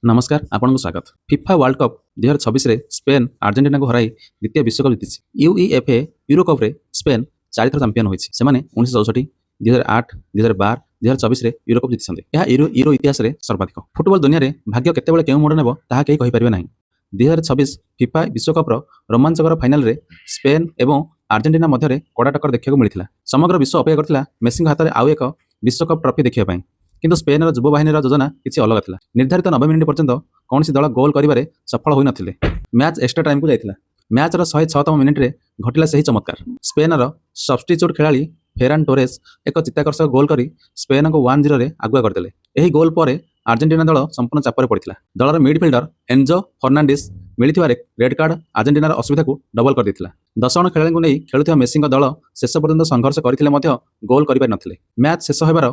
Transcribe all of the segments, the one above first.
ନମସ୍କାର, ଆପଣଙ୍କୁ ସ୍ୱାଗତ। ଫିଫା ୱାର୍ଲଡ କପ୍ 2026ରେ ସ୍ପେନ୍ ଆର୍ଜେଣ୍ଟିନାକୁ ହରାଇ ଦ୍ୱିତୀୟ ବିଶ୍ୱକପ୍ ଜିତିଛି। ୟୁଇଏଫଏ ୟୁରୋ କପ୍ରେ ସ୍ପେନ୍ ଚାରିଥର ଚାମ୍ପିୟନ ହୋଇଛି। ସେମାନେ 1964, 2008, 2012, 2024ରେ ୟୁରୋ କପ୍ ଜିତିଛନ୍ତି। ଏହା ୟୁରୋ ୟୁରୋ ଇତିହାସରେ ସର୍ବାଧିକ। ଫୁଟବଲ ଦୁନିଆରେ ଭାଗ୍ୟ କେତେବେଳେ କେଉଁ ମୋଡ଼ ନେବ, ତାହା କେହି କହିପାରିବେ ନାହିଁ। 2026 ଫିଫା ବିଶ୍ୱକପ୍ର ରୋମାଞ୍ଚକର ଫାଇନାଲରେ ସ୍ପେନ୍ ଏବଂ ଆର୍ଜେଣ୍ଟିନା ମଧ୍ୟରେ କଡ଼ା ଟକ୍କର ଦେଖିବାକୁ ମିଳିଥିଲା। ସମଗ୍ର ବିଶ୍ୱ ଅପେକ୍ଷା କରିଥିଲା ମେସିଙ୍କ ହାତରେ ଆଉ ଏକ ବିଶ୍ୱକପ୍ ଟ୍ରଫି ଦେଖିବା ପାଇଁ। କିନ୍ତୁ ସ୍ପେନ୍ର ଯୁବବାହିନୀର ଯୋଜନା କିଛି ଅଲଗା ଥିଲା। ନିର୍ଦ୍ଧାରିତ 90 ମିନିଟ୍ ପର୍ଯ୍ୟନ୍ତ କୌଣସି ଦଳ ଗୋଲ୍ କରିବାରେ ସଫଳ ହୋଇନଥିଲେ। ମ୍ୟାଚ୍ ଏକ୍ସଟ୍ରା ଟାଇମ୍କୁ ଯାଇଥିଲା। ମ୍ୟାଚ୍ର 106ତମ ମିନିଟ୍ରେ ଘଟିଲା ସେହି ଚମତ୍କାର। ସ୍ପେନ୍ର ସବଷ୍ଟିଚ୍ୟୁଟ୍ ଖେଳାଳି ଫେରାନ୍ ଟୋରେସ୍ ଏକ ଚିତ୍ତାକର୍ଷକ ଗୋଲ୍ କରି ସ୍ପେନ୍କୁ 1-0ରେ ଆଗୁଆ କରିଦେଲେ। ଏହି ଗୋଲ୍ ପରେ ଆର୍ଜେଣ୍ଟିନା ଦଳ ସମ୍ପୂର୍ଣ୍ଣ ଚାପରେ ପଡ଼ିଥିଲା। ଦଳର ମିଡଫିଲ୍ଡର ଏନ୍ଜୋ ଫର୍ନାଣ୍ଡିସ୍ ମିଳିଥିବା ରେଡ୍ କାର୍ଡ ଆର୍ଜେଣ୍ଟିନାର ଅସୁବିଧାକୁ ଡବଲ କରିଦେଇଥିଲା। 10 ଜଣ ଖେଳାଳିଙ୍କୁ ନେଇ ଖେଳୁଥିବା ମେସିଙ୍କ ଦଳ ଶେଷ ପର୍ଯ୍ୟନ୍ତ ସଂଘର୍ଷ କରିଥିଲେ ମଧ୍ୟ ଗୋଲ୍ କରିପାରିନଥିଲେ। ମ୍ୟାଚ୍ ଶେଷ ହେବାର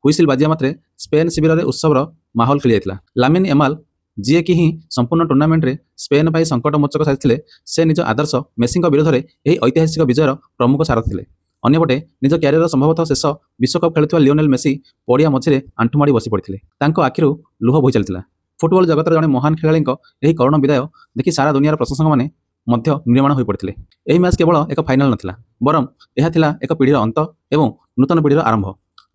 ହୁଇସିଲ୍ ବାଜିବା ମାତ୍ରେ ସ୍ପେନ୍ ଶିବିରରେ ଉତ୍ସବର ମାହୋଲ ଖେଳିଯାଇଥିଲା। ଲାମିନ୍ ୟମାଲ, ଯିଏକି ହିଁ ସମ୍ପୂର୍ଣ୍ଣ ଟୁର୍ଣ୍ଣାମେଣ୍ଟରେ ସ୍ପେନ୍ ପାଇଁ ସଙ୍କଟ ମୋଚକ ସାଜିଥିଲେ, ସେ ନିଜ ଆଦର୍ଶ ମେସିଙ୍କ ବିରୋଧରେ ଏହି ଐତିହାସିକ ବିଜୟର ପ୍ରମୁଖ ସାରଥୀ ଥିଲେ। ଅନ୍ୟପଟେ ନିଜ କ୍ୟାରିୟରର ସମ୍ଭବତଃ ଶେଷ ବିଶ୍ୱକପ୍ ଖେଳୁଥିବା ଲିଓନେଲ୍ ମେସି ପଡ଼ିଆ ମଝିରେ ଆଣ୍ଠୁମାଡ଼ି ବସି ପଡ଼ିଥିଲେ। ତାଙ୍କ ଆଖିରୁ ଲୁହ ବୋହି ଚାଲିଥିଲା। ଫୁଟବଲ ଜଗତର ଜଣେ ମହାନ ଖେଳାଳିଙ୍କ ଏହି କରୁଣ ବିଦାୟ ଦେଖି ସାରା ଦୁନିଆର ପ୍ରଶଂସକମାନେ ମଧ୍ୟ ମ୍ରିୟମାଣ ହୋଇପଡ଼ିଥିଲେ। ଏହି ମ୍ୟାଚ୍ କେବଳ ଏକ ଫାଇନାଲ ନଥିଲା, ବରଂ ଏହା ଥିଲା ଏକ ପିଢ଼ିର ଅନ୍ତ ଏବଂ ନୂତନ ପିଢ଼ିର ଆରମ୍ଭ।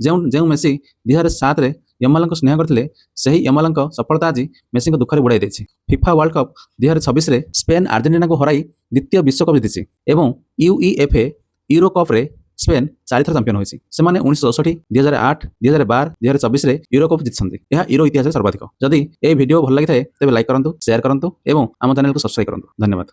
ଯେଉଁ ଯେଉଁ ମେସି 2007ରେ ୟମାଲଙ୍କୁ ସ୍ନେହ କରିଥିଲେ, ସେହି ୟମାଲଙ୍କ ସଫଳତା ଆଜି ମେସିଙ୍କୁ ଦୁଃଖରେ ବୁଡ଼ାଇ ଦେଇଛି। ଫିଫା ୱାର୍ଲଡ କପ୍ 2026ରେ ସ୍ପେନ୍ ଆର୍ଜେଣ୍ଟିନାକୁ ହରାଇ ଦ୍ୱିତୀୟ ବିଶ୍ୱକପ୍ ଜିତିଛି ଏବଂ ୟୁଇଏଫଏ ୟୁରୋ କପ୍ରେ ସ୍ପେନ୍ ଚାରିଥର ଚାମ୍ପିୟନ ହୋଇଛି। ସେମାନେ 1964, 2008, 2012, 2024ରେ ୟୁରୋ କପ୍ ଜିତିଛନ୍ତି। ଏହା ୟୁରୋ ଇତିହାସରେ ସର୍ବାଧିକ। ଯଦି ଏହି ଭିଡ଼ିଓ ଭଲ ଲାଗିଥାଏ, ତେବେ ଲାଇକ୍ କରନ୍ତୁ, ସେୟାର କରନ୍ତୁ ଏବଂ ଆମ ଚ୍ୟାନେଲକୁ ସବସ୍କ୍ରାଇବ୍ କରନ୍ତୁ। ଧନ୍ୟବାଦ।